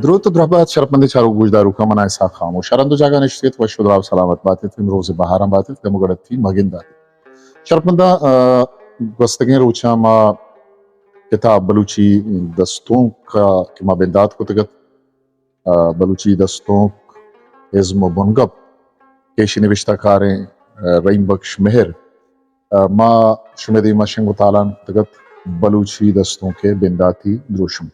دروت و درہبات شرپمندیں چاروک گوشداروکاں، من آں اسحاق خاموش۔ ہر ہند و جاگہ نشتیت، وش و دراہ و سلامت باتیت، امروز بہاراں باتیت، گم و گڑتی مگندات۔ شرپمنداں، آ، گوستگیں روچاں ما کتاب بلوچی دستونک کہ ما بندات کتگ ات، آ، بلوچی دستونک ازم و بنگپ کہ ایشی نبشتہ کاریں، آ، رحیم بخش مہر، آ، ما شمئے دیما شنگ و تالان کتگ ات بلوچی دستونک ء بنداتی دروشم۔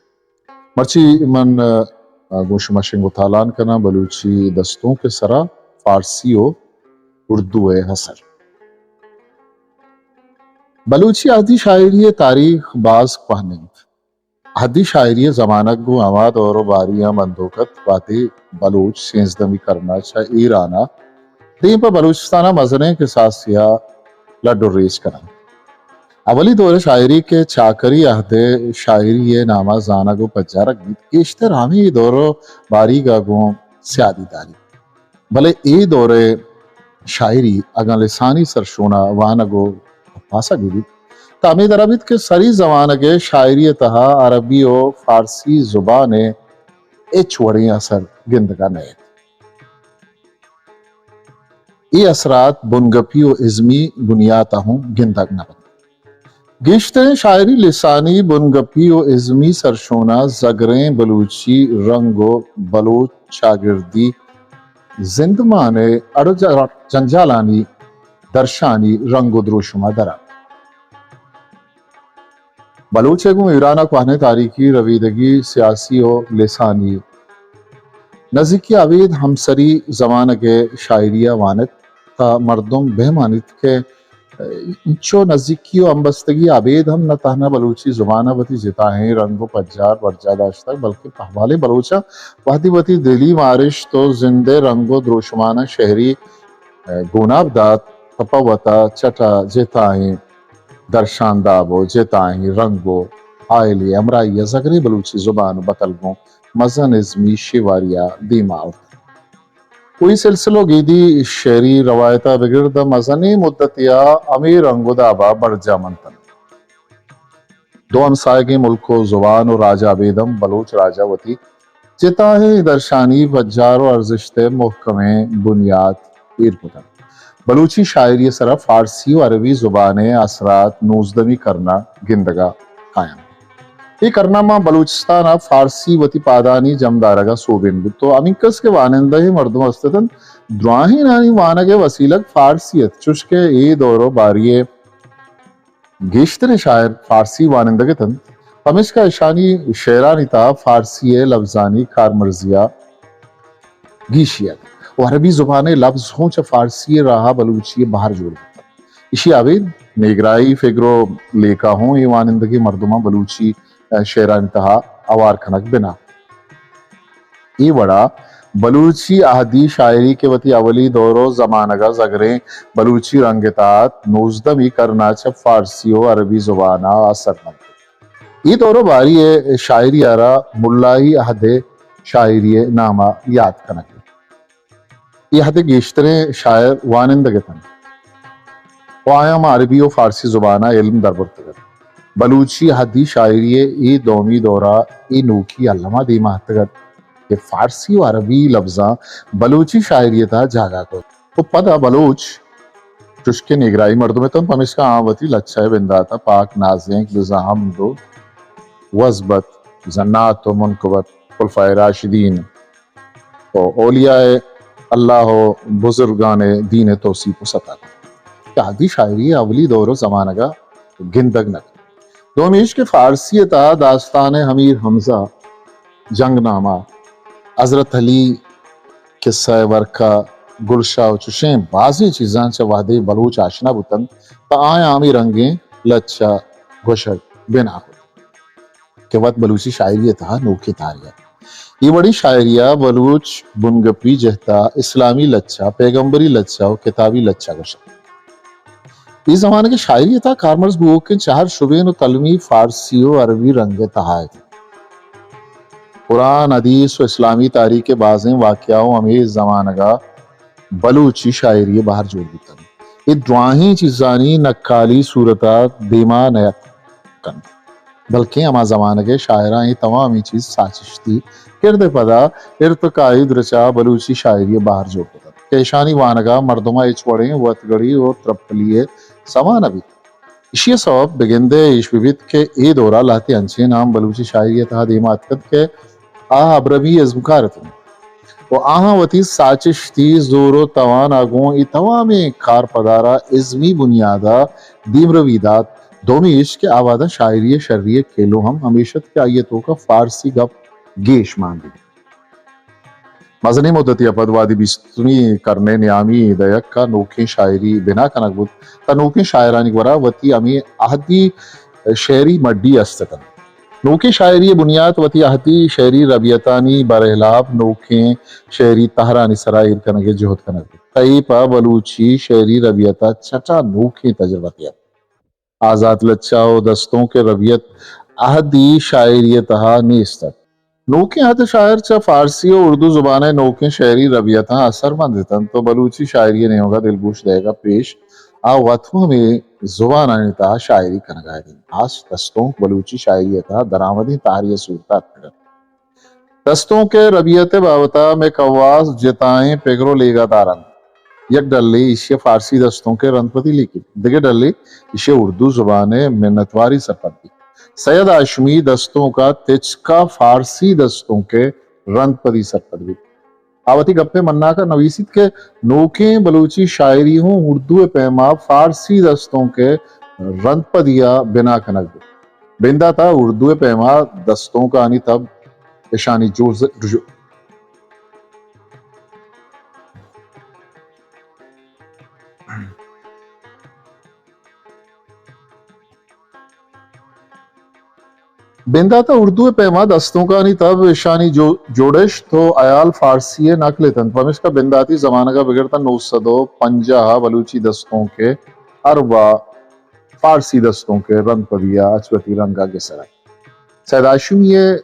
مرچی من، آ، گوں شما شنگ و تالان کناں بلوچی دستونک ء سرا فارسی و اردو ء اثر۔ بلوچی عہدی شاعری ء تاریخ باز کوہن انت۔ عہدی شاعری ء زمانگ گوں ہما دور و باریاں بندوک ات، وہدے بلوچ سیزدہمی کرن ء چہ ایران ء دیم پہ بلوچستان ء مزنیں کساسے ء لڈ و ریچ کناں۔ اولی دور ء شاعری کہ چاکری عہد ء شاعری ء نام ء زانگ و پجارگ بیت، گیشتر ہمے دور و باریگ ء گوں سیادی داریت۔ بلے اے دور ء شاعری اگاں لسانی سرشون ء وانگ و پاسگ بہ بیت، تہ ہمے در ء بیت کہ سری زمانگ ء شاعری ء تہا عربی و فارسی زبان ء ہچ وڑیں اثر گندگ ء نئیت۔ اے اثرات بنگپی و ازمی بنیات ء ہوں گندگ نہ بنت۔ گیشتریں شاعری لسانی، بنگپی و ازمی سرشون ء زگریں بلوچی رنگ و بلوچ چاگردی زندمان ء اڑ و ج-، جنجالانی درشانی رنگ و دروشم ء درات۔ بلوچ ء گوں ایران ء کوہنیں تاریخی، ربیدگی، سیاسی و لسانی نزیکی ء ابید ہمسری زمانگ ء شاعری ء وانت، تہ مردم بہ مانیت کہ انچو نزیکی و ہمبستگی ابید ہم نہ تہنا بلوچی زبان ء وتی جتائیں رنگ و پجار برجاہ داشتگ، بلکیں پہبالیں بلوچاں وہدے وتی دلی مارشت و زند ء رنگ و دروشماناں شہری گوناپ دات، تہ پہ وتا چٹ ء جتائیں درشان داب و جتائیں رنگ و آئلی ہمراہی ء زگریں بلوچی زبان و بتل گوں مزن ازمی شیواری ء دیما آورت۔ کوئی سلسلہ و گیدی شعری روایت ء بگر داں مزنیں مدتے ء ہمے رنگ و داب ء برجاہ منت انت۔ دو ہمساہگیں ملک و زبان و راج ء ابید ہم بلوچ راج ء وتی جتائیں درشانی پجار و ارزشت ء مہکمیں بنیات ایر کتگ۔ بلوچی شاعری ء سرا فارسی و عربی زبان ء اثرات نوزدہمی کرن ء گندگ ء کاینت۔ اے کرن ء ماں بلوچستان ء فارسی وتی پادانی جمدارگ ء سوبین بوت و ہمینکس کہ وانندہیں مردم است اتنت، دراہینانی وانگ ء وسیلگ فارسی ات، چوشکہ اے دور و باری ء گیشتریں شاعر فارسی وانندگ اتنت، پمیشکا اشانی شعرانی تہا فارسی ء لبزانی کارمرزی ء گیشی ات و عربی زبان ء لبز ہوں چہ فارسی ء راہ ء بلوچی ء بہر جوڑ بوتنت۔ ایشی ء ابید نیگرائی فگر و لیکہ ہوں اے وانندگیں مردماں بلوچی شعرانی تہا ہوار کنگ بنا۔ اے وڑا بلوچی عہدی شاعری کہ وتی اولی دور و زمانگ ء زگریں بلوچی رنگ ء تہا ات، نوزدہمی کرن ء چہ فارسی و عربی زبان ء اثر منت۔ اے دور و باری ء شاعری ء را ملائی عہد ء شاعری ء نام ء یات کنگ بیت۔ اے عہد ء گیشتریں شاعر وانندگ اتنت و آیاں ماں عربی و فارسی زبان ء علم دربرتگ ات۔ بلوچی عہدی شاعری ء اے دومی دور ء اے نوکی الم ء دیما اتگ ات کہ فارسی و عربی لبزاں بلوچی شاعری ء تہا جاگہ کت و پدا بلوچ چوشکہ نیگرائی مردم اتنت، پمیشکا آ وتی لچہ ء بندات ء پاک نازینک، بزاں حمد و وزبت، بزاں نعت و منقبت، خلفائے راشدین، و اولیاء اللہ و بزرگان دین توصیف و ستائش۔ کہ عہدی شاعری اولی دور و زمانگا گندگ نہ۔ دومیش کہ فارسی تہا داستان امیر حمزہ، جنگ نامہ، حضرت علی، قصہ ورقہ، گلشاہ و چشیں بازیں چیزاں چہ وہدے بلوچ آشنا بوتنت، تہ آیاں ہمے رنگیں لچہ گوشگ بنا کت۔ کہ وت بلوچی شاعری ء تہا نوکیں تہرے ات۔ اے وڑیں شاعری ء بلوچ بنگپی جہت ء اسلامی لچہ، پیغمبری لچہ و کتابی لچہ گوشنت۔ اے زمانگ ء شاعری ء تہا کارمرز بوؤکیں چہر شبین و تلمی فارسی و عربی رنگ ء تہا ات۔ قرآن، حدیث و اسلامی تاریخ ء بازیں واقعہ و ہمے زمانگ ء بلوچی شاعری ء بہر جوڑ بوتنت۔ اے دراہیں چیزانی نقالی صورت ء دیما نیاتک کنت۔ بلکیں ہما زمانگ ءِ شاعراں اے توامیں چیز ساچشتی کرد ءِ پدا ارتقائی درچ ءَ بلوچی شاعری ءِ بہر جوڑ کتگ کہ ایشانی وانگ ءَ مردم ءَ ہچ وڑیں وتگڑی ءُ ترپلی ءِ سما نہ بیت۔ ایشی ءِ سوب بگندئے ایش بہ بیت کہ اے دور ءَ لہتے انچیں نام بلوچی شاعری ءِ تہا دیما اتکگ کہ آ ابرمی ازمکار اتنت ءُ آہاں وتی ساچشتی زور ءُ توان ءَ گوں اے توامیں کار پدار ءَ ازمی بنیاد ءَ دیمروی دات۔ دومی ایش کہ آ وہداں شاعری ءِ شری ءِ کیلو ہم ہمیش ات کہ آئی ءِ توک ءَ فارسی گپ گیش مان بیت۔ مزنیں مدتے ءَ پد وہدے بیستمی کرن ءِ نیامی دہک ءَ نوکیں شاعری بنا کنگ بوت، تہ نوکیں شاعرانی گورا وتی ہمے عہدی شعری مڈی است اتنت۔ نوکیں شاعری ءِ بنیات وتی عہدی شعری ربیتانی برہلاپ نوکیں شعری تہرانی سرا ایر کنگ ءِ جہد کنگ بوت۔ تہ اے پہ بلوچی شعری ربیت ءَ چٹ ءَ نوکیں تجربتے ات۔ آزات لچہ ءُ دستونک ءِ ربیت عہدی شاعری ءِ تہا نیست ات۔ نوکیں عہد ءِ شاعر چہ فارسی ءُ اردو زبان ءِ نوکیں شعری ربیتاں اثرمند اتنت ءُ بلوچی شاعری ءِ نیمگ ءَ دلگوش دئیگ ءَ پیش آ وت ہم ہمے زبانانی تہا شاعری کنگ ءَ اتنت۔ ہاس دستونک بلوچی شاعری ءِ تہا درآمدیں تہرے ءِ صورت ءَ اتکگ ات۔ دستونک ءِ ربیت ءِ بابت ءَ مئے کواس جتائیں پگر ءُ لیگہ دار انت۔ یک ڈلے ایشی ءَ فارسی دستونک ءِ رندپدی لیکیت، دگہ ڈلے ایشی ءَ اردو زبان ءِ منتواری سرپد بیت۔ سید ہاشمی دستونک ءَ تچک ءَ فارسی دستونک ءِ رندپدی سرپد بیت۔ آ وتی گپ ءِ مناک ءَ نویسیت کہ نوکیں بلوچی شاعری ہوں اردو ءِ پیما فارسی دستونک ءِ رندپدی ءَ بنا کنگ بوت۔ بندات ءَ اردو ءِ پیما دستونکانی تب اشانی جوز-، جو-، بندات ءَ اردو ءِ پیما دستونکانی تب اشانی جو-، جوڑشت ءُ ہیال فارسی ءِ نقل اتنت۔ پمیشکا بنداتی زمانگ ءَ بگر تاں نو سد ءُ پنجاہ ءَ بلوچی دستونک ءِ ارواہ فارسی دستونک ءِ رندپدی ءَ اچ وتی رنگ ءَ گسر ات۔ سید ہاشمی ءِ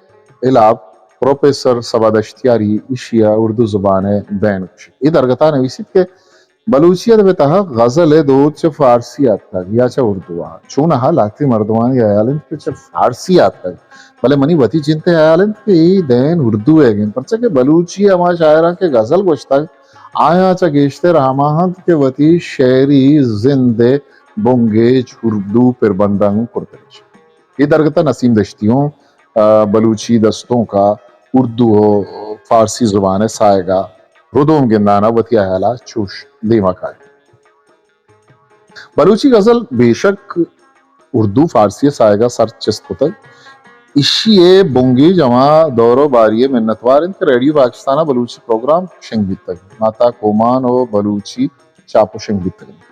ہلاپ پروفیسر صبا دشتیاری ایشی ءَ اردو زبان ءِ دین گوشیت۔ اے درگت ءَ نویسیت کہ بلوچی ادب ءِ تہا غزل ءِ دود چہ فارسی ءَ اتکگ یا چہ اردو ءَ؟ چوناہا لہتے مردمانی ہیال انت کہ چہ فارسی ءَ اتکگ، بلے منی وتی جند ءِ ہیال انت کہ اے دین اردو ئیگ انت، پرچا کہ بلوچی ءِ ہما شاعراں کہ غزل گوشتگ، آیاں چہ گیشتر ہما انت کہ وتی شعری زند ءِ بنگیج اردو پربنداں گوں کرتگ۔ اے درگت ءَ نسیم دشتی ہوں، آ، بلوچی دستونک ءَ اردو ءُ فارسی زبان ءِ ساہگ ءَ ردوم گندان ءَ وتی ہیال ءَ چوش دیما کاریت۔ بلوچی غزل بے شک اردو فارسی ءِ ساہگ ءَ سر چست کتگ۔ ایشی ءِ بنگیج ہما دور ءُ باری ءِ منتوار انت کہ ریڈیو پاکستان ءَ بلوچی پروگرام شنگ بیتگ، ماتا کومان ءُ بلوچی چاپ ءُ شنگ بیتگ انت۔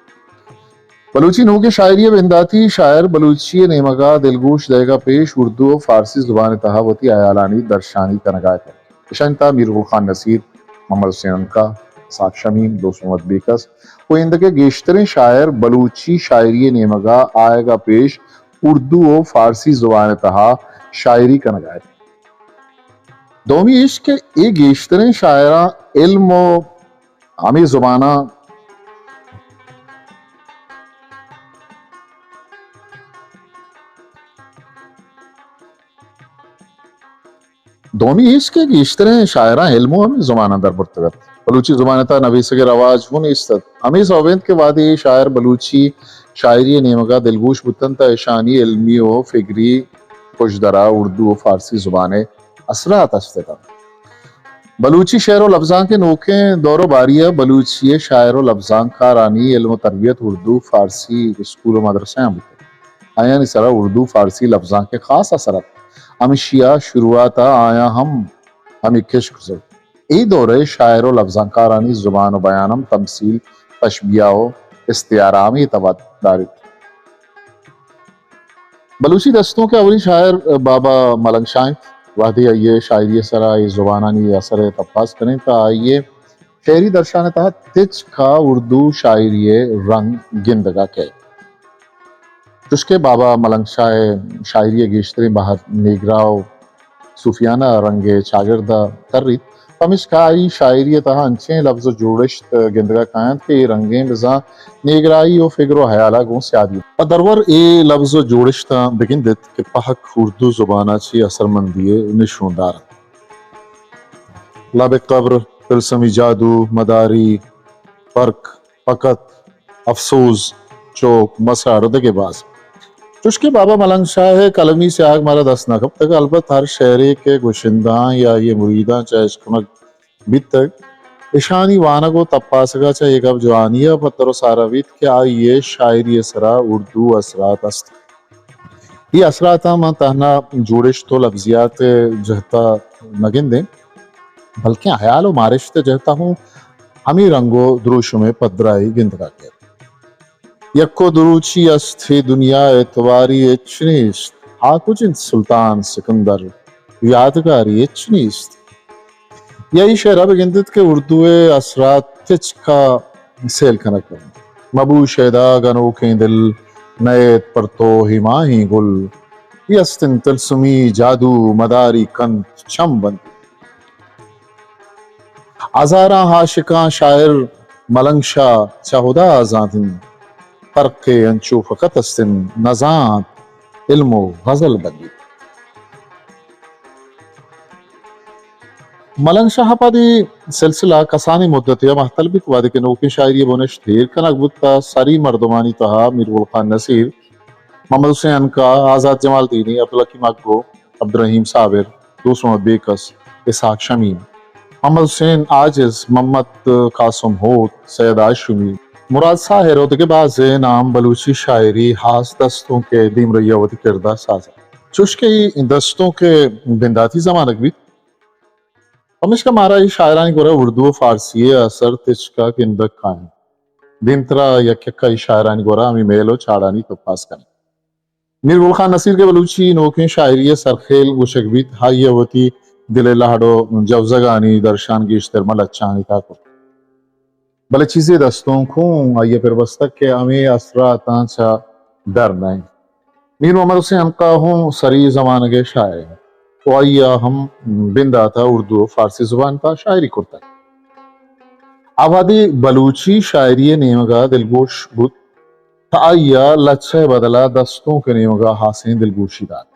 بلوچی نوکیں شاعری ءِ بنداتی شاعر بلوچی ءِ نیمگ ءَ دلگوش دئیگ ءَ پیش اردو ءُ فارسی زبان ءِ تہا وتی ہیالانی درشانی کنگ ءَ اتنت۔ اشانی تہا میر گل خان نصیر، محمد حسین عنقا، اسحاق شمیم، دوست محمد بیکس ءُ ایندگہ گیشتریں شاعر بلوچی شاعری ءِ نیمگ ءَ آیگ ءَ پیش اردو ءُ فارسی زبان ءِ تہا شاعری کنگ ءَ اتنت۔ دومی ایش کہ اے گیشتریں شاعراں علم ءُ ہمے زباناں دومی ایش کہ گیشتریں شاعراں علم ءُ ہمے زباناں در برتگ ات۔ بلوچی زبان ءِ تہا نبیسگ ءِ رواج ہوں نیست ات۔ ہمے سوب انت کہ وہدے اے شاعر بلوچی شاعری ءِ نیمگ ءَ دلگوش بوتنت تہ اشانی علمی ءُ فگری پژدر ءَ اردو ءُ فارسی زبان ءِ اثرات است اتنت۔ بلوچی شعر ءُ لبزانک ءِ نوکیں دور ءُ باری ءَ بلوچی ءِ شاعر ءُ لبزانکارانی علم ءُ تربیت اردو، فارسی اسکول ءُ مدرسہاں بوتگ۔ آیانی سرا اردو فارسی لبزانک ءِ خاص اثر ات۔ ہمشی ءَ شروعات ءَ آیاں ہم ہمے کش گوزگ۔ اے دور ءِ شاعر ءُ لبزانکارانی زبان ءُ بیان ہم تمثیل، تشبیہ ءُ استعارہ ہمے تب ءَ داریت۔ بلوچی دستونک ءِ اولی شاعر بابا ملنگ شاہ انت۔ وہدے آئی ءِ شاعری ءِ سرا اے زبانانی اثر ءِ تپاس کنیں تہ آئی ءِ شعری درشان ءِ تہا تچک ءَ اردو شاعری ءِ رنگ گندگ ءَ کئیت۔ چوشکہ بابا ملنگ شاہ ءِ شاعری ءِ گیشتریں بہر نیگرا ءُ صوفیانہ رنگ ءِ چاگرد ءَ تریت، پمیشکا آئی شاعری ءِ تہا انچیں لبز ءُ جوڑشت گندگ ءَ کاینت کہ اے رنگیں بزاں نیگرائی ءُ فگر ءُ ہیال ءَ گوں سیادی۔ پہ درور اے لبز ءُ جوڑشتاں بگندیت کہ پہک اردو زبان ءَ چی اثرمندی ءِ نشوندار انت۔ لب قبر، طلسمی جادو، مداری، فرق، فقط، افسوز، چوک، مسڑ ءُ دگہ باز۔ چوشکہ بابا ملنگ شاہ ءِ قلمی سیاہگ مارا دست نہ کپتگ، البت ہر شعرے کہ گشندہاں یا آئی ءِ مریداں چہ اشکنگ بیتگ، اشانی وانگ ءُ تپاسگ ءَ چہ اے گپ جوانی ءَ پتر ءُ سارا بیت کہ آئی ءِ شاعری ءِ سرا اردو اثرات است۔ اے اثراتاں ما تہنا جوڑشت ءُ لبزیات ءِ جہت ءَ نہ گندیں، بلکیں ہیال ءُ مارشت ءِ جہت ءَ ہوں ہمے رنگ ءُ دروشم ءِ پدرائی گندگ ءَ کیت۔ یک ءُ دو روچی است، اے دنیا ءَ تواری ہچ نیست۔ آ کج انت سلطان سکندر؟ یادگاری ہچ نیست۔ یا اے شعر ءَ بگندیت کہ اردو ءِ اثرات تچک ءَ سیل کنگ بنت۔ مبو شیدا گنوکیں دل، نئیت پر تو ہماہیں گل۔ اے است انت طلسمی جادو، مداری کنت چم بندی۔ ہزاراں عاشقاں شاعر ملنگ شاہ چہ ہدا زانت انت، فرقے انچو فقط است انت، نزانت علم ءُ غزل بندی۔ ملنگ شاہ ءَ پد اے سلسلہ کسانیں مدتے ءَ مہتل بیت، وہدے کہ نوکیں شاعری ءِ بنشت ایر کنگ بوت ءُ سری مردمانی تہا میر گل خان نصیر، محمد حسین عنقا، آزات جمالدینی، عبدالحکیم اگو، عبدالرحیم صابر، دوست محمد بیکس، اسحاق شمیم، محمد حسین عاجز، محمد قاسم ہوت، سید ہاشمی، مراد ساحر ءُ دگہ بازیں نام بلوچی شاعری ہاس دستونک ءِ دیمرئی ءَ وتی کرد ءَ ساز انت۔ چوشکہ اے دستونک ءِ بنداتی زمانگ بیت، پمیشکا مارا اے شاعرانی گورا اردو ءُ فارسی ءِ اثر تچک ءَ گندگ کاینت۔ دیمترا یک یک ءَ اے شاعرانی گورا ہمے میل ءُ چاڑانی تپاس کنیں۔ میر گل خان نصیر کہ بلوچی نوکیں شاعری ءِ سرخیل گوشگ بیت، آئی ءَ وتی دل ءِ لہڑ ءُ جوزگانی درشان گیشتر ماں لچہانی تہا کرت۔ بلے چیزے دستونک ہوں آئی ءَ پر بستگ کہ ہمے اثراتاں چہ در نہ انت۔ میر محمد حسین عنقا ہوں سری زمانگ ءِ شاعرے انت ءُ آئی ءَ ہم بندات ءَ اردو ءُ فارسی زبان تہا شاعری کرتگ۔ آ وہدے بلوچی شاعری ءِ نیمگ ءَ دلگوش بوت، تہ آئی ءَ لچہ ءِ بدل ءَ دستونک ءِ نیمگ ءَ ہاسیں دلگوشی دات۔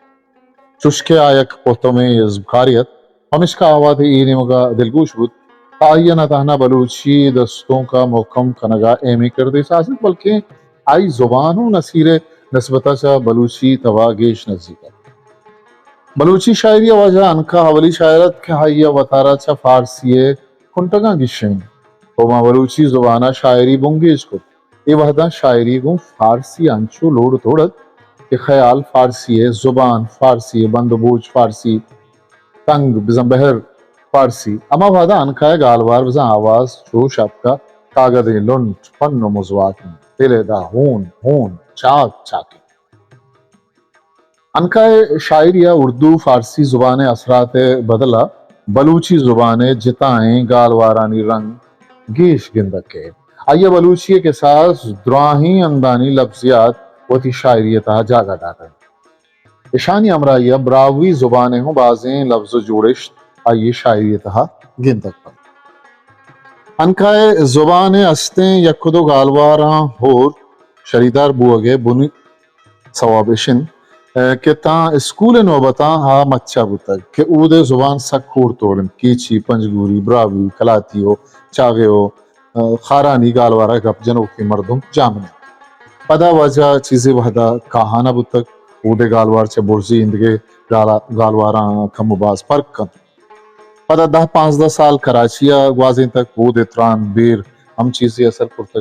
چوشکہ آ یک پہتمیں ازمکارے ات، پمیشکا آ وہدے اے نیمگ ءَ دلگوش بوت، تہ آئی ءَ نہ تہنا بلوچی دستونک ءَ مہکم کنگ ءَ ایمیں کردے ساز ات، بلکیں آئی زبان ہوں نصیر ءِ نسبت ءَ چہ بلوچی تب ءَ گیش نزیک ات۔ بلوچی شاعری ءِ واجہ عنقا اولی شاعر ات کہ آئی ءَ وتارا چہ فارسی ءِ کنٹگاں گیشینت ءُ ماں بلوچی زبان ءَ شاعری بنگیج کت۔ اے وہداں شاعری گوں فارسی ءَ انچو لوڑ توڑ ات کہ خیال فارسی ءِ، زبان فارسی ءِ، بند ءُ بوج فارسی، تنگ بزاں بحر فارسی۔ ہما وہداں عنقا ءِ گالوار بزاں آواز چوش اتکا، کاگدیں لنٹ پن ءُ مزواک انت، دل ءِ داں ہون ہون، چاک چاک انت۔ عنقا ءِ شاعری ءَ اردو فارسی زبان ءِ اثرات ءِ بدل ءَ بلوچی زبان ءِ جتائیں گالوارانی رنگ گیش گندگ کئیت۔ آئی ءَ بلوچی ءِ کساس دراہیں ہندانی لبزیات وتی شاعری ءِ تہا جاگہ داتگ۔ اشانی ہمراہی ءَ براہوئی زبان ءِ ہوں بازیں لبز ءُ جوڑشت آئی ءِ شاعری ءِ تہا گندگ بنت۔ عنقا ءِ زبان ءِ استیں یک ءُ دو گالواراں ہور شریدار بوگ ءِ بنی سوب اش انت کہ تاں اسکول ءِ نوبتاں آ مچا بوتگ کہ اود ءِ زبان سک ہور تور انت، کیچی، پنجگوری، براہوئی، کلاتی ءُ چاغے ءُ خارانی گالوار ءَ گپ جنوکیں مردم جامن انت۔ پدا واجہ چیزے وہدا کاہان ءَ بوتگ، اود ءِ گالوار چہ برزی ایندگہ گالا-، گالواراں کم ءُ باز پرک انت۔ پدا دہ پانزدہ سال کراچی ءَ گوازینتگ، اود ءِ تران بیر ہم چیزے اثر کرتگ۔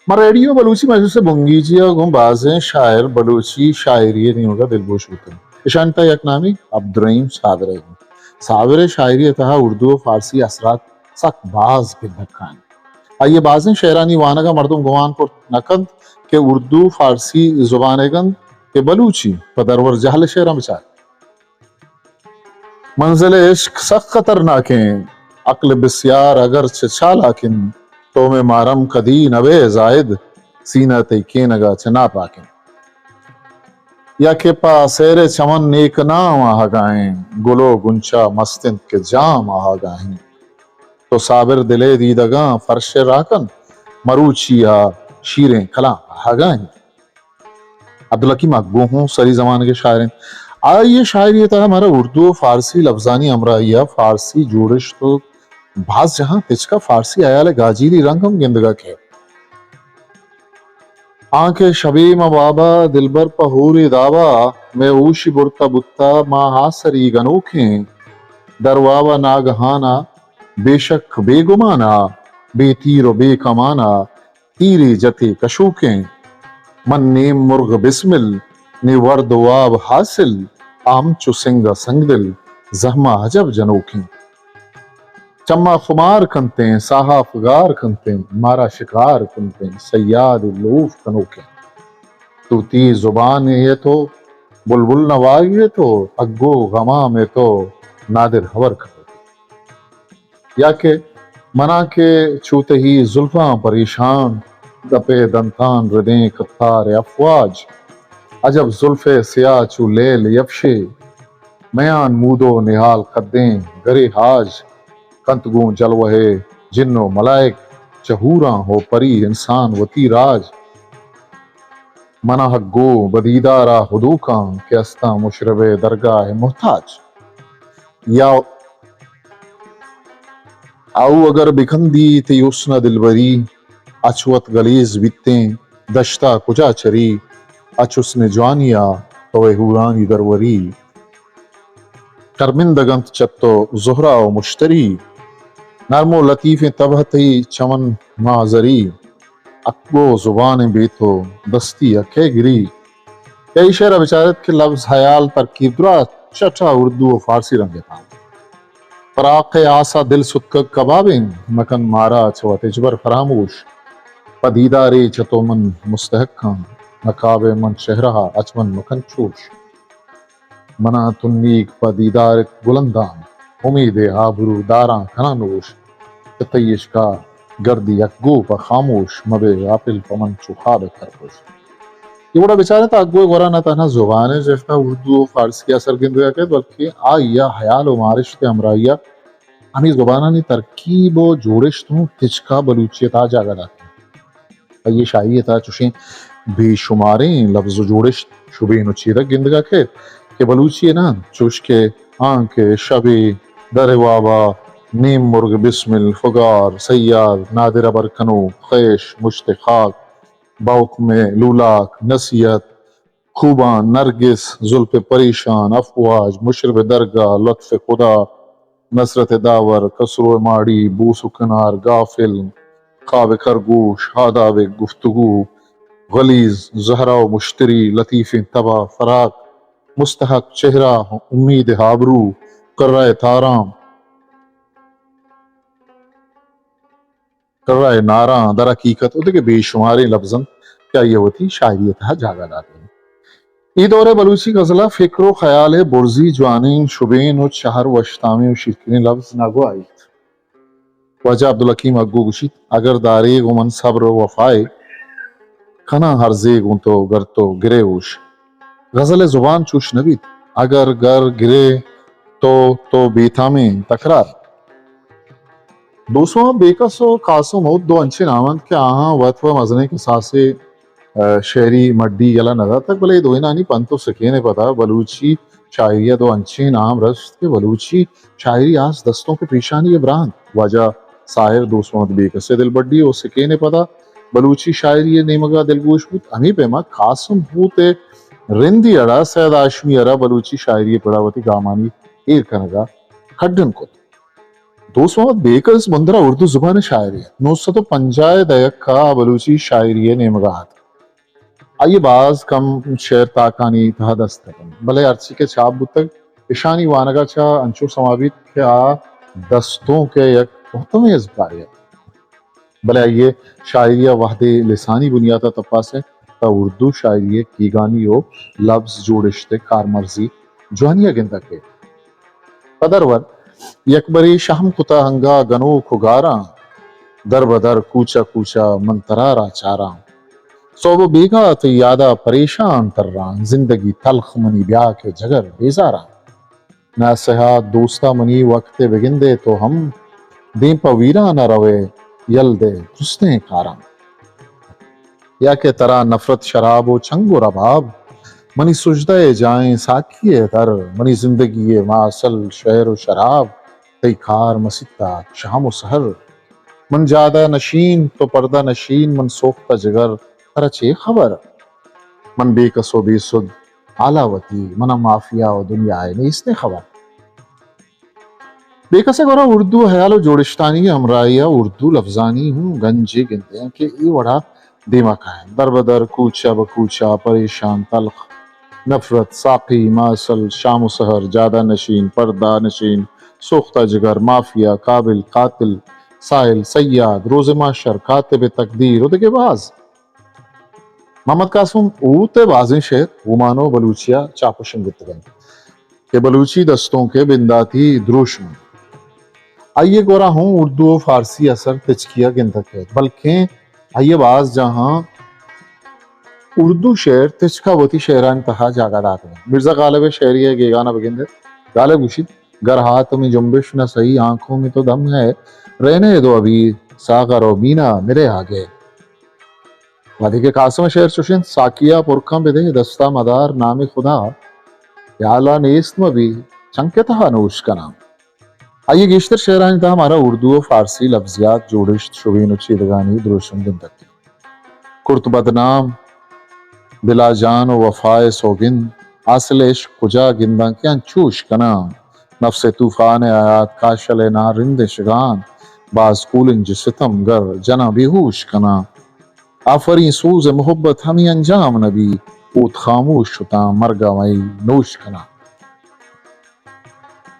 ماں ریڈیو بلوچی مجلس ءِ بنگیجی ءَ گوں بازیں شاعر بلوچی شاعری ءِ نیمگ ءَ دلگوش بوتنت۔ اشانی تہا یک نامے عبدالرحیم صابر ءِ انت۔ صابر ءِ شاعری ءِ تہا اردو ءُ فارسی اثرات سک باز گندگ کاینت۔ آئی ءِ بازیں شعرانی وانگ ءَ مردم گمان کرت نہ کنت کہ اردو فارسی زبانیگ انت کہ بلوچی۔ پہ درور جہل ءِ شعراں بچار۔ منزل عشق سک خطرناکیں، عقل بسیار اگرچہ چالاکیں، تو میں مارم کدی نبے زاہد، سینہ تئی کینگا چہ ناپاکیں۔ یا کہ پہ سیر چمن نیک نام آہگا ایں، گل و گنچا مست انت کہ جام آہگا ایں۔ تو صابر دلے دیدگاں فرش راہ کن، مروچی آ شیریں کلام آہگا ایں۔ عبدالحکیم اگو ہوں سری زمانگ ءِ شاعر انت۔ آئی ءِ شاعری ءِ تہا مارا اردو و فارسی لبزانی ہمراہی ءَ فارسی جوڑشت و باز جاہاں تچکا فارسی ہیال ءِ گاجیلی رنگ ہم گندگا کئیت۔ آنکہ شبے ماں وابا دلبر پہ ہورے دابا، مئے ہوشی برتا بوتا ما آسری گنوکیں۔ در وابا ناگہانا بے شک بے گمانا، بے تیر و بے کمانا، تیرے جتے کشوکیں۔ من نیم مرغ بسمل، نی ورد و واب حاصل، آ ہمچو سنگ ءَ سنگدل، زہما عجب جنوکیں۔ چما خمار کنتیں، ساہا فگار کنتیں، مارا شکار کنتیں، صیاد لوف کنوکیں۔ توتی زبان ءِ تو، بلبل نوائی ءِ تو، اگو غمام ءِ تو، نادر ہبر کنوکیں۔ یا کہ منا کہ چو تئی زلفاں پریشان، دپے دنتان ردیں کتار افواج، عجب زلف سیاہ چو لیل یفشے، میان مود و نہال قدیں گرے حاج، کنت گوں جلوہ جن و ملائک، چہ حوراں ہو پری انسان وتی راج۔ منا حق گو بدیدارا ہدوکاں کہ استاں مشرب درگاہ محتاج۔ یا او اگر بکندی تئی حسن ءَ دلبری، اچ وت گلیز بیتیں دشتا کجا چری، اچ حسن جوانی ءَ تو اے حورانی دروری۔ شرمندگ انت چہ تو زہرا و مشتری، نرم و لطیفیں تب ءَ تئی چمن ماں زری، اکو زبان بے تو دستی ءَ کئے گری۔ یا اے شعر ءَ بچارت کہ لبز، ہیال، ترکیب درا چٹا اردو و فارسی رنگ ءَ تاں۔ فراق ءِ آسا دل ستکگ کبابیں، مکن مارا چہ وت ہچبر فراموش۔ پہ دیدارے چہ تو من مستحقاں، نقاب ءِ من چہرہ ءَ اچ من مکن چوش۔ منا تنیگ پہ دیدارت گلندان، امید ءِ آبرو داراں کناں نوش۔ چہ تئی عشقا گردی یک گو پہ خاموش، مبے غافل پہ من چو خواب ءِ خرگوش۔ اے وڑا بچاریں تو اگو ءِ گورا نہ تہنا زبان ءِ جہتا اردو و فارسی ءَ اثر گندگا کئیت، بلکیں آئی ءَ ہیال و مارشت ءِ ہمراہی ءَ ہمے زبانانی ترکیب و جوڑشت ہوں تچکا بلوچی ءِ تہا جاگہ داتگ۔ آئی ءِ شاعری ءِ تہا چوشیں بے شماریں لبز و جوڑشت، شبین و چیدگ گندگا کئیت کہ بلوچی ءِ نہ انت، چوش کہ آنکہ شبے در وابا نیم مرگ بسمل، فگار، صیاد، نادر ہبر کنوک، خیش، مشت خاک، باحکم لولاک، نصیحت، خوبان، نرگس، زلف پریشان، افواج، مشرب درگاہ، لطف خدا، نصرت داور، کسرو ماڑی، بوس و کنار، غافل، خواب خرگوش، آداب گفتگو، غلیظ، زہرا و مشتری، لطیفیں تبا، فراق، مستحق، چہرہ، امید آبرو، کرہ تاران، کرہ ناراں، در حقیقت و دگہ بے شماریں لبز انت کہ آئی ءَ وتی شاعری ءِ تہا جاگہ داتگ۔ اے دور ءِ بلوچی غزل ءَ فکر و خیال ءِ برزی، جوانیں، شبین و چہر وشتامیں و شیرکنیں لبز ناگواہیت۔ واجہ عبدالحکیم اگو گوشیت، اگر دارے گوں من صبر و وفائے، کناں ہرزے گوں تو گر تو گرے ہوش۔ غزل ءِ زبان چوش نہ بیت، اگر گر گرے تو، تو بیتامیں تکرار۔ دوست محمد بیکس و قاسم ہود دو انچیں نام انت کہ آہاں وت و مزنیں کساسے، ء، شعری مڈی یلہ نہ داتگ، بلے اے دوئینانی پنت و سکین ء پدا بلوچی شاعری ء دو انچیں نام رست کہ بلوچی شاعری آس دستوں کہ پیشانی ء براہ انت۔ واجہ ساحر دوست محمد بیکس ء دلبڈی و سکین ء پدا بلوچی شاعری ء نیمگ ء دلگوش بوت۔ ہمے پیما قاسم ہود ء رندی اڑ ء سید ہاشمی ء را بلوچی شاعری ء پڑ ء وتی گامانی ایر کنگ ء کڈن کت۔ دوست محمد بیکس بندرا اردو زبان ء شاعرے ات۔ نو سد و پنجاہ ء دہک ء بلوچی شاعری ء نیمگا ات۔ آئی ء باز کم شعر تاکانی تہا دست اتنت، بلے ہرچی کہ چاپ بوتگ، اشانی وانگا چہ انچو سما بیت کہ آ دستونک ء یک مہتمیں ازمکارے ات۔ بلے آئی ء شاعری ء وہدے لسانی بنیات ء تپاس ء تہ اردو شاعری ء کیگانی و لبز جوڑشت ء کارمرزی جوانی ء گندگ کیت۔ پدرور، یک برے شہم کتہ انگا گنوک و گاراں، در بہ در کوچہ کوچہ من ترا را چاراں۔ سہب ءُ بیگاہ تئی یاد ءَ پریشان تراں، زندگی تلخ منی بیا کہ جگر بیزاراں۔ ناسحات دوستا منی وقت ءَ بگندے تو ہم، دیم پہ ویران ءَ روئے یل دے درستیں کاراں۔ یا کہ ترا نفرت شراب ءُ چنگ ءُ رباب، منی سجدہ ءِ جاہیں ساقی ءِ در، منی زندگی ءِ ماسل شعر ءُ شراب، تئی کار مسیت ءَ شام ءُ سحر۔ من جادہ نشین، تو پردہ نشین، من سوختہ جگر، ترا چے خبر؟ من بے کس ءُ بے سد حالا وتی، من ءَ مافیا ءُ دنیا ءِ نیستیں خبر۔ بے کس ءِ گورا اردو ہیال ءُ جوڑشتانی ہمراہی ءَ اردو لفظانی ہوں گنجے گندیاں کہ اے وڑا دیما کاینت۔ در بدر، کوچہ بہ کوچہ، پریشان، تلخ، نفرت، ساقی، ماسل، شام ءُ سحر، جادہ نشین، پردہ نشین، سوختہ جگر، مافیا، قابل، قاتل، سائل، صیاد، روز محشر، کاتب تقدیر ءُ دگہ باز۔ محمد قاسم اوت ءِ بازیں شعر اومان ءُ بلوچی ءَ چاپ ءُ شنگ بوتگ انت کہ بلوچی دستونک ءِ بنداتی دروشم انت۔ آئی ءِ گورا ہوں اردو ءُ فارسی اثر تچکی ءَ گندگ کیت، بلکیں آئی ءَ باز جاہاں اردو شعر تچک ءَ وتی شعرانی تہا جاگہ داتگ انت۔ مرزا غالب ءِ شعری ءِ گیگان ءَ بگندے، غالب گوشیت، گر ہاتھ میں جنبش نہ سہی، آنکھوں میں تو دم ہے، رہنے دو ابھی ساغر و مینا میرے آگے۔ وہدے کہ قاسم ءِ شعر چوش انت، ساقیا پر کن بدے، دستا مدار نام خدا، پیالہ نیست مبی، چنکے تہا نوش کناں۔ آئی ءِ گیشتر شعرانی تہا مارا اردو ءُ فارسی لبزیات، جوڑشت، شبین ءُ چیدگانی دروشم گندگ انت۔ کرت بدنام، بلا جان ءُ وفا ءِ سوگند، حاصل عشق کجا گنداں کہ انچوش کناں۔ نفس ءِ طوفان ءِ حیات کاشل ءِ نارند ءِ شگان، باز کولنج ستم گر جناں بے ہوش کناں۔ آفریں سوز ءِ محبت ہمے انجام نہ بی، اوت خاموش شتاں مرگ ءَ مئی نوش کناں۔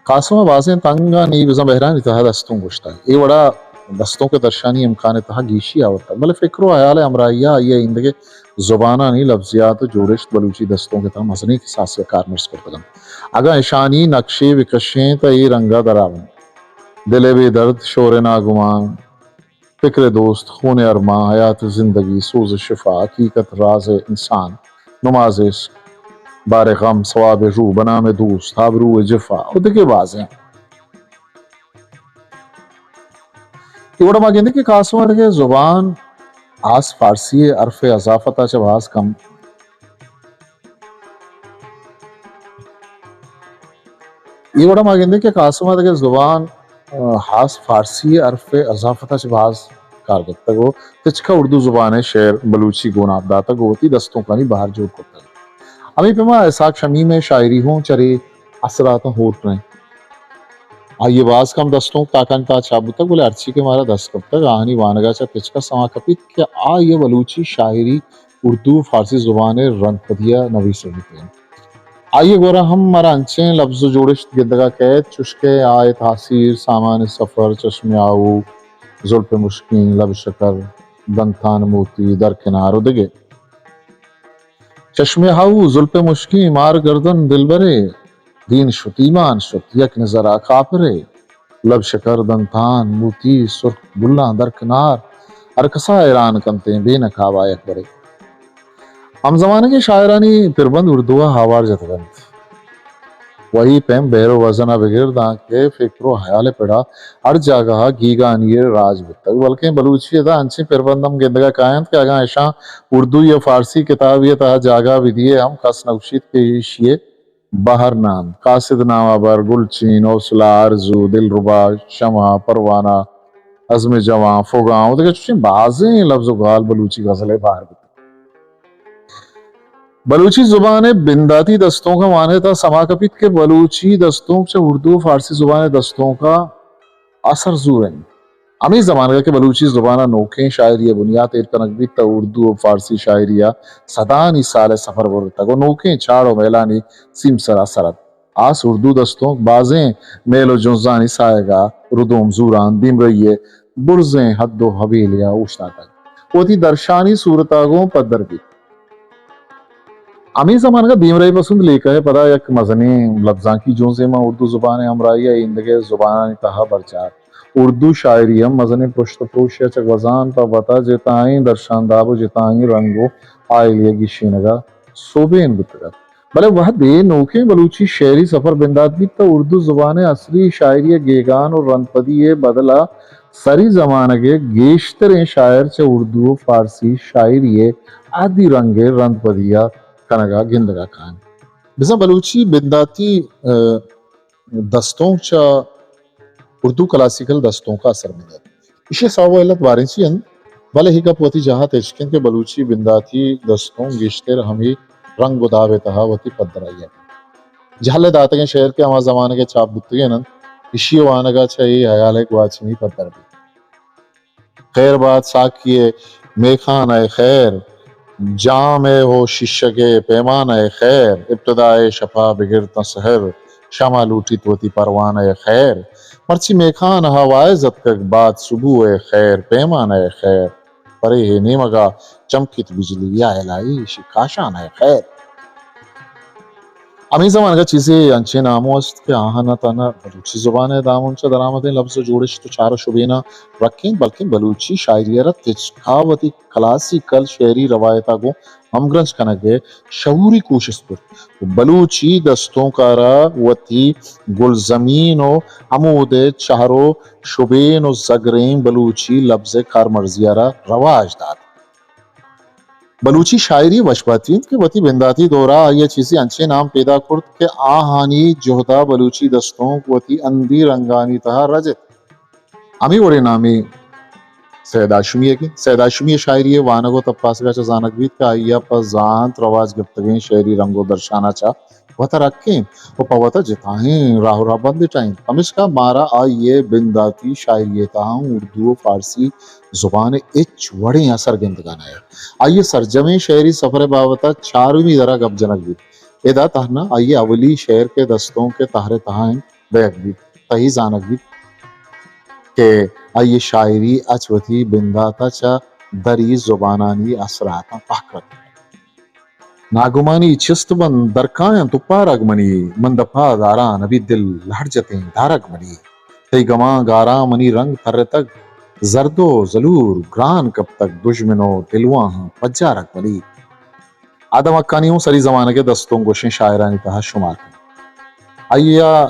قاسم ءَ بازیں تنگانی بزاں بہرانی تہا دستونک گوشتگ۔ اے وڑا دستونک ءِ درشانی امکان ءِ تہا گیشی آورتگ، بلے فکر ءُ ہیال ءِ ہمراہی ءَ آئی ءَ ایندگہ زبانانی لبزیات ءُ جوڑشت بلوچی دستونک ءِ تہا مزنیں کساسے ءَ کارمرز کرتگ انت۔ اگاں اشانی نقشے بکشیں تہ اے رنگ ءَ درا بنت۔ دل ءِ بے درد، شور ءِ ناگمان، فکر دوست، خون ارماں، حیات زندگی، سوز شفا، حقیقت راز انسان، نماز عشق، بار غم، ثواب روح، بنام دوست، آبرو جفا ءُ دگہ بازیں۔ اے وڑا ما گندیں کہ قاسم ءَ دگہ زبان آس فارسی ءِ حرف اضافت ءَ چہ باز کم اے وڑا ما گندیں کہ قاسم ءَ دگہ زبان، آ، ہاس فارسی ءِ حرف اضافت ءَ چہ باز کار گپتگ ءُ تچکا اردو زبان ءِ شعر بلوچی گوناپ داتگ ءُ وتی دستونکانی بہر جوڑ کرتگ۔ ہمے پیما اسحاق شمیم ءِ شاعری ہوں چرے اثراتاں ہور کنیں۔ آئی ءِ باز کم دستونک تاکانی تہا چاپ بوتگ، بلے ہرچی کہ مارا دست کپتگ، آہانی وانگ ءَ چہ تچکا سما کپیت کہ آئی ءَ بلوچی شاعری اردو ءُ فارسی زبان ءِ رندپدی ءَ نویسگ بوتگ انت۔ آئی ءِ گورا ہم مارا انچیں لبز ءُ جوڑشت گندگ ءَ کئیت، چوشکہ آ ءِ تاثیر، سامان سفر، چشم آہو، زلف مشکیں، لب شکر، دنتان موتی، درکنار ءُ دگہ۔ چشم آہو، زلف مشکیں، مار گردن دلبرے، دین شت ایمان شت، یک نظرا کافرے۔ لب شکر، دنتان موتی، سرخ گلاں درکنار، ہر کسا حیران کنتیں بے نقابا یکبرے۔ ہمزمانگیں شاعرانی پربند اردو ءَ آوار جتگ انت۔ وہی پیم بحر ءُ وزن ءَ بگر دانکہ فکر ءُ ہیال ءِ پڑا ہر جاگہ ءَ گیگانی ءِ راج بوتگ، بلکیں بلوچی ادا انچیں پربند ہم گندگ ءَ کاینت کہ اگاں اشاں اردو یا فارسی کتابے ءِ تہا جاگہ بدیئے ہم کس نہ گوشیت کہ ایشی ءِ بہر نہ انت۔ قاصد نامہ بر، گلچین، حوصلہ، آرزو، دلربا، شمع، پروانہ، عزم جوان، فغاں ءُ دگہ چوشیں بازیں لبز ءُ گال بلوچی غزل ءِ بہر بیت۔ بلوچی زبان ءِ بنداتی دستونکاں وانئے تہ سما کپیت کہ بلوچی دستونک چہ اردو ءُ فارسی زبان ءِ دستونکاں اثر زور انت۔ ہمے زمانگ ءَ کہ بلوچی زبان ءَ نوکیں شاعری ءِ بنیات ایر کنگ بیت، تہ اردو ءُ فارسی شاعری ءَ سدانی سال ءِ سفر برتگ ءُ نوکیں چاڑ ءُ میلانی سیمسر ءَ سر ات۔ آس اردو دستونک بازیں میل ءُ جنزانی ساہگ ءَ ردوم زوران، دیمرئی ءِ برزیں حد ءُ حویلی ءَ اوشتاتگ۔ وتی درشانی صورت ءَ گوں پدر بیت۔ ہمے زمانگ ءَ دیمرئی پسند لیکہ ءِ پدا یک مزنیں لبزانکی جنزے ماں اردو زبان ءِ ہمراہی ءَ ایندگہ زبانانی تہا برجاہ ات۔ اردو شاعری ہم مزنیں پرشت ءُ پروشے ءَ چہ گوزان پہ وتا جتائیں درشانداب ءُ جتائیں رنگ ءُ آئلی ءِ گیشینگ ءَ سوبین بوتگ ات۔ بلے وہدے نوکیں بلوچی شعری سفر بندات بیت تہ اردو زبان ءِ عصری شاعری ءِ گیگان ءُ رندپدی ءِ بدل ءَ سری زمانگ ءِ گیشتریں شاعر چہ اردو ءُ فارسی شاعری ءِ عادی رنگ ءِ رندپدی ءَ کنگ ءَ گندگ ءَ کاینت۔ بزاں بلوچی بنداتی، ءَ، دستونک چہ اردو کلاسیکل دستونک ءَ اثر بندات۔ ایشی ءِ سوب ءُ علت باریں چی انت؟ بلے اے گپ وتی جاہ ءَ تچک انت کہ بلوچی بنداتی دستونک گیشتر ہمے رنگ ءُ داب ءِ تہا وتی پدرائی ءَ جہل ءِ داتگیں شعر کہ ہما زمانگ ءَ چاپ بوتگین انت، ایشی ءِ وانگ ءَ چہ اے ہیال ءِ گواچنی پدر بیت۔ خیر بات ساقی ءِ میخانہ ءِ خیر، جام ءِ ہو شیشگ ءِ پیمانہ ءِ خیر، ابتداء شپا بگر تاں سحر، شمع لوٹیت وتی پروانہ ءِ خیر۔ مرچی میخانہ ءَ وائز اتکگ باد صبوح ءِ خیر، پیمانہ ءِ خیر، پرے ہے نیمگا چمکیت بجلی یا الہی شی کاشانہ ءِ خیر۔ ہمے زمانگ ءَ چیزے انچیں نامو است کہ آہاں نہ تہنا بلوچی زبان ءِ دامن چہ درآمدیں لبز ءُ جوڑشت ءُ چار ءُ شبیناں رکینت، بلکیں بلوچی شاعری ءَ را تچکا وتی کلاسیکل شعری روایت ءَ گوں ہمگرنچ کنگ ءِ شعوری کوشست کرت۔ بلوچی دستونک ءَ را وتی گلزمین ءُ ہمود ءِ چہر ءُ شبین ءُ زگریں بلوچی لبز ءِ کارمرزی ءَ را رواج دات۔ بلوچی شاعری وشباتی انت کہ وتی بنداتی دور ءَ آئی ءَ چیزے انچیں نام پیداک کرت کہ آہانی جہد ءَ بلوچی دستونک وتی ہندی رنگانی تہا رجت۔ ہمے وڑیں نامے سید ہاشمی ءِ کہ سید ہاشمی ءِ شاعری ءِ وانگ ءُ تپاسگ ءَ چہ زانگ بیت کہ آئی ءَ پہ زانت رواج گپتگیں شعری رنگ ءُ درشان ءَ چہ وت ءَ رکینت ءُ پہ وت ءَ جتائیں راہ ءُ رہبند اٹائینت۔ پمیشکا مارا آئی ءِ بنداتی شاعری ءِ تہا اردو ءُ فارسی زبان ءِ ہچ وڑیں اثر گندگ ءَ نئیت۔ آئی ءِ سرجمیں شعری سفر ءِ بابت ءَ چارمی در ءَ گپ جنگ بیت۔ ادا تہنا آئی ءِ اولی شعر کہ دستونک ءِ تہر ءِ تہا انت، دئیگ بیت، تہ اے زانگ بیت کہ آئی ءِ شاعری اچ وتی بندات ءَ چہ دری زبانانی اثراتاں پہک رکینت۔ ناگمانی چست بنت درکاینت اپارگ منی، من دپا داراں نبی دل لہڑ جتیں دارگ منی۔ تئی گماں گاراں منی رنگ ترتگ، زرد ءُ زلور گران کپتگ، دژمن ءُ دلواہاں پجارگ منی۔ آدم حقانی اوں سری زمانگ ءِ دستونک گوشیں شاعرانی تہا شمار کنت۔ آئی ءَ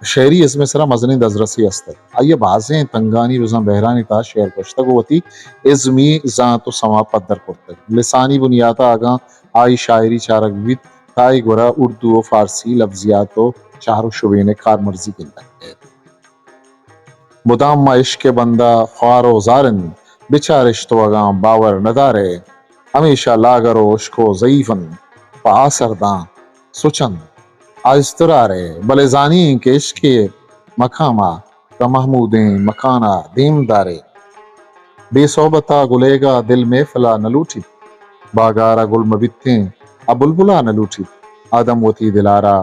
شعری ازم ءِ سرا مزنیں دزرسی است ات۔ آئی ءَ بازیں تنگانی بزاں بحرانی تہا شعر گوشتگ ءُ وتی ازمی زانت ءُ سما پدر کرتگ۔ لسانی بنیات ءَ اگاں آئی شاعری چارگ بیت، تہ آئی گورا اردو ءُ فارسی لبزیات ءُ چہر ءُ شبین ءِ کارمرزی گندگ کئیت۔ مدام ما عشق ءِ بندہ خوار ءُ زار انت، بچار اش تو اگاں باور ندارئے۔ ہمیشہ لاگر ءُ ہشک ءُ ضعیف انت، پہ آسر داں سچ انت آ اضطرار ءَ، بلے زانیں کہ عشق ءِ مقام ءَ پہ محمودیں مکان ءَ دیم دارئے۔ بے صحبت ءَ گلیگ ءَ دل محفل ءَ نہ لوٹیت، باگار ءَ گل مہ بیتیں ءُ بلبل ءَ نہ لوٹیت۔ آدم وتی دل ءَ را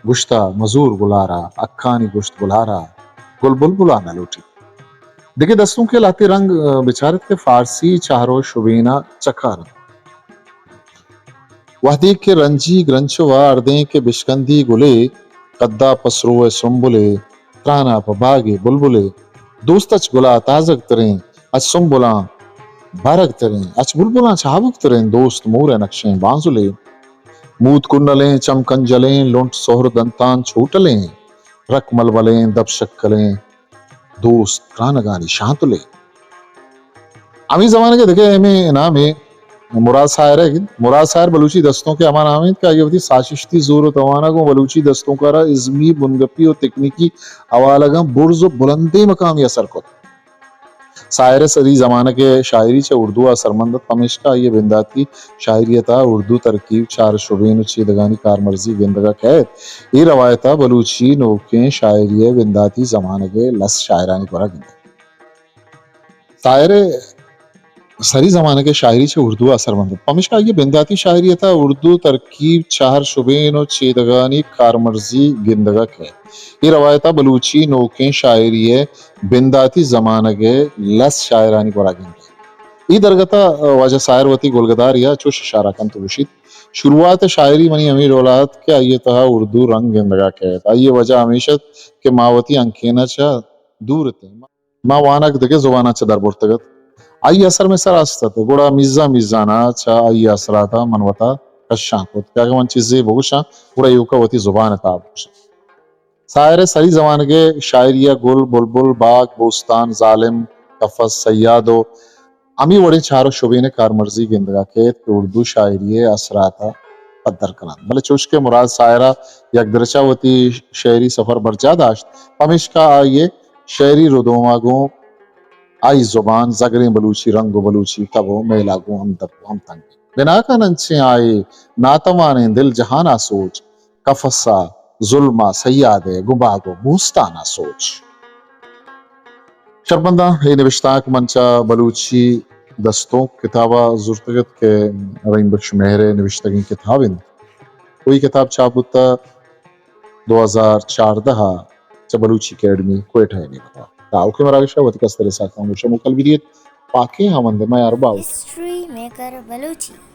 گوشتہ مزور گلارا، حقانی گوشت گلارا، گل بلبلا نہ لوٹیت۔ دگہ دستونکے لہتے رنگ، ء، بچارت کہ فارسی چہر و شبینا چکار انت۔ وہدے کہ رنجی گرنچ و ہردیں کہ بشکندی گلے، قدا پہ سروئے سنبلے، ترانا پہ باگے بلبلے، دوست اچ گلا تازگ تریں، اچ سنبلاں بارگ تریں، اچ بلبلاں چابک تریں، دوست مور ء نقشیں بانزلے۔ موت کنلیں، چم کنجلیں، لنٹ سہر دنتان چوٹلیں، رک ململیں، دپ شکلیں، دوست ترانگانی شانتلے۔ ہمے زمانگ ء دگہ ہمے نامے مراد ساحر ء گند۔ مراد ساحر بلوچی دستونک ء ہما نام انت کہ آئی ء وتی ساچشتی زور و توان ء گوں بلوچی دستونک ء را ازمی، بنگپی و تکنیکی حوالگاں برز و بلندیں مقامی ء سر کت۔ ساحر ء سری زمانگ ء شاعری چہ اردو ء اثرمند ات، پمیشکا آئی ء بنداتی شاعری ء تہا اردو ترکیب، چار شبین و چیدگانی کارمرزی گندگ ء کئیت۔ اے روایت ء بلوچی نوکیں شاعری ء بنداتی زمانگ ء لس شاعرانی گورا گندگ۔ ساحر ء سری زمانگ ء شاعری چہ اردو ء اثرمند ات، پمیشکا آئی ء بنداتی شاعری ء تہا اردو ترکیب، چہر شبین و چیدگانی کارمرزی گندگ ء کئیت۔ اے روایت ء بلوچی نوکیں شاعری ء بنداتی زمانگ ء لس شاعرانی گورا گندگ۔ اے درگت ء واجہ ساحر وتی گلگداری ء چوش اشارہ کنت و گوشیت، شروعات ء شاعری منی ہمے ڈول ء ات کہ آئی ء تہا اردو رنگ گندگ ء کئیت۔ آئی ء وجہ ہمیش ات کہ ما وتی ہنکین ء چہ دور اتیں۔ ما وانگ دگہ زباناں چہ در برتگ ات۔ آئی اثر مئے سرا است ات، گڑا میزان میزان ءَ چہ آئی اثرات ءَ من وتا کشان کت کہ اگاں من چیزے بگوشاں، گڑا ایوک ءَ وتی زبان ءِ تاب گوشاں۔ ساحر ءِ سری زمانگ ءِ شاعری ءَ گل، بلبل، باگ، بوستان، ظالم، قفس، صیاد ءُ ہمے وڑیں چار ءُ شبین ءِ کارمرزی گندگ ءَ کیت کہ اردو شاعری ءِ اثرات ءَ پدر کن انت۔ بلے چوش کہ مراد ساحر ءَ یک درچ ءَ وتی شعری سفر برجاہ داشت، پمیشکا آئی ءِ شعری ردوم ءَ گوں آئی زبان، زگریں بلوچی رنگ ءُ بلوچی تب ءُ میل ءَ گوں ہمدرد ءُ ہمتنگ انت۔ بناکن انچیں آئی ناتوانیں دل جہان ءَ سوچ، قفس ءَ، ظلم ءَ، صیاد ءِ، گوں باگ ءُ بوستان ءَ سوچ۔ شرپمنداں، اے نبشتانک من چہ بلوچی دستونک کتاب ءَ زرتگ ات کہ رحیم بخش مہر ءِ نبشتگیں کتاب انت۔ ءُ اے کتاب چاپ بوتہ دو ہزار چاردہ ءَ چہ بلوچی اکیڈمی کوئٹہ ءِ نیمگ ءَ۔ تاوکیں مراگش ءَ وتی کستریں ساکاں گوش ءُ موکل بدیت۔ پاکیں ہمند ءِ میار باہوٹ۔ History maker Balochi.